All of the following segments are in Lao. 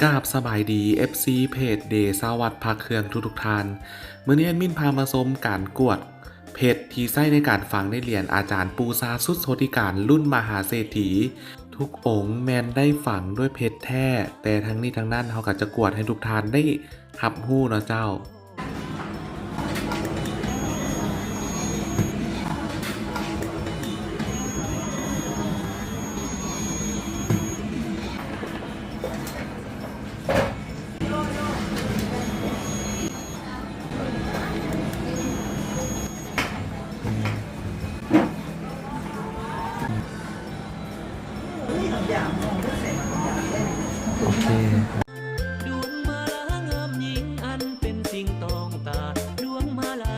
ກາບສະບາຍດີ ເອັຟຊີ ເພຈເດຊາວັດພະເຄື່ອງທຸກໆທ່ານ. ມື້ນີ້ແອດມິນພາມາຊົມການກວດເພັດທີ່ໃຊ້ໃນການຝັງໃນຫຼຽນອາຈານປູຊາສຸດໂຊຕິການລຸ້ນມະຫາເສດຖີ ທຸກອົງແມ່ນໄດ້ຝັງດ້ວຍເພັດແທ້, ແຕ່ທັງນີ້ທັງນັ້ນເຮົາກໍຈະກວດໃຫ້ທຸກທ່ານໄດ້ຮັບຮູ້ເນາະເຈົ້າ. ໂອເຄ. ດວງມາລາງາມຍິ່ງອັນເປັນສິ່ງຕ້ອງຕາ ດວງມາລາ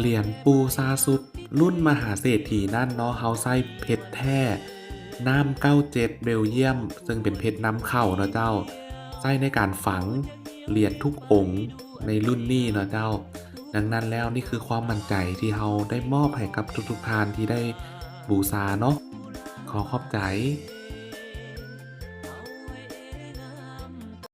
ຫຼຽນປູຊາສຸດລຸ້ນມະຫາເສດຖີນັ້ນເນາະ ເຮົາໃຊ້ເພັດແທ້ ນ້ຳເກົ້າເຈັດເບວຢ້ຽມ ເຊິ່ງເປັນເພັດນຳເຂົ້າເນາະເຈົ້າ ໃຊ້ໃນການຝັງຫຼຽນທຸກອົງໃນລຸ້ນນີ້ເນາະເຈົ້າ. ດັ່ງນັ້ນແລ້ວ ນີ້ຄືຄວາມໝັ້ນໃຈທີ່ເຮົາໄດ້ມອບໃຫ້ກັບທຸກໆທ່ານທີ່ໄດ້ບູຊາເນາະ. ຂໍຂອບໃຈ.